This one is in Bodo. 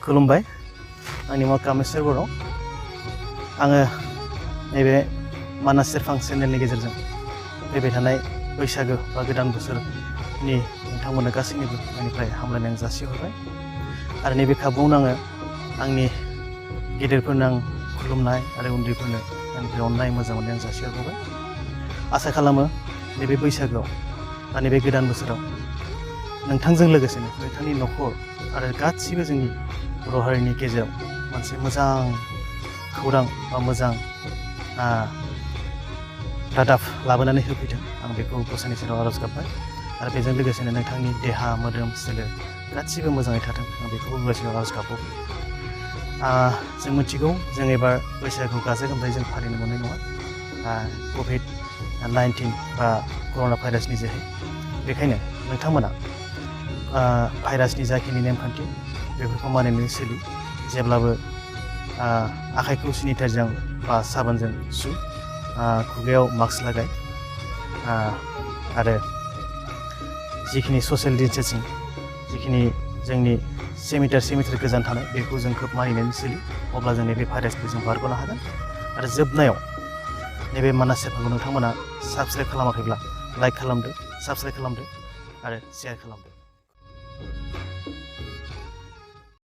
खुलुमबाय आंनि मुङा कामेस्वर बर' आङो नैबे मानास सेरफां चेनेलनि गेजेरजों फैबाय थानाय बैसागो बा गोदान बोसोरनि नोंथांमोननो गासैनिबो आंनिफ्राय हामलायनाय जासिहरबाय आरो नैबे खाबुआवनो आङो आंनि गेदेरफोरनो आं खुलुमनाय आरो उन्दैफोरनो आंनिफ्राय अननाय मोजां मोननाय आं जासिहरबाय आसा खालामो नैबे बैसागोआव बा नैबे गोदान बोसोराव नोंथांजों लोगोसेनो नोंथांनि न'खर आरो गासिबो जोंनि बर' हारिनि गेजेराव मोनसे मोजां खौरां बा मोजां रादाब लाबोनानै होफैदों आं बेखौ गसाइनि सेराव आरज गाबबाय आरो बेजों लोगोसेनो नोंथांनि देहा मोदोम सोलेर गासिबो मोजाङै थाथों आं बेखौबो गसाइनाव आरज गाबबावो जों मिथिगौ जों एबार बैसागु गाजा गोमजायै जों फालिनो मोननाय नङा कभिड-19 बा कर'ना भाइरासनि जोहै बेखायनो नोंथांमोना भाइरासनि जाखिनि नेमखान्थि बेफोरखौ मानिनानै सोलि जेब्लाबो आखाइखौ सेनिटाइजारजों बा साबोनजों सु खुगायाव मास्क लागाय आरो जिखिनि ससियेल डिस्टेन्सिं जिखिनि जोंनि से मिटार गोजान थानाय बेखौ जों खोब मानिनानै सोलि अब्ला जों नैबे भाइरासखौ जों बारग'नो हागोन आरो जोबनायाव नैबे मानास सेरफांखौ नोंथांमोना साबस्क्राइब खालामाखैब्ला लाइक खालामदो साबस्क्राइब खालामदो आरो शेयार खालामदो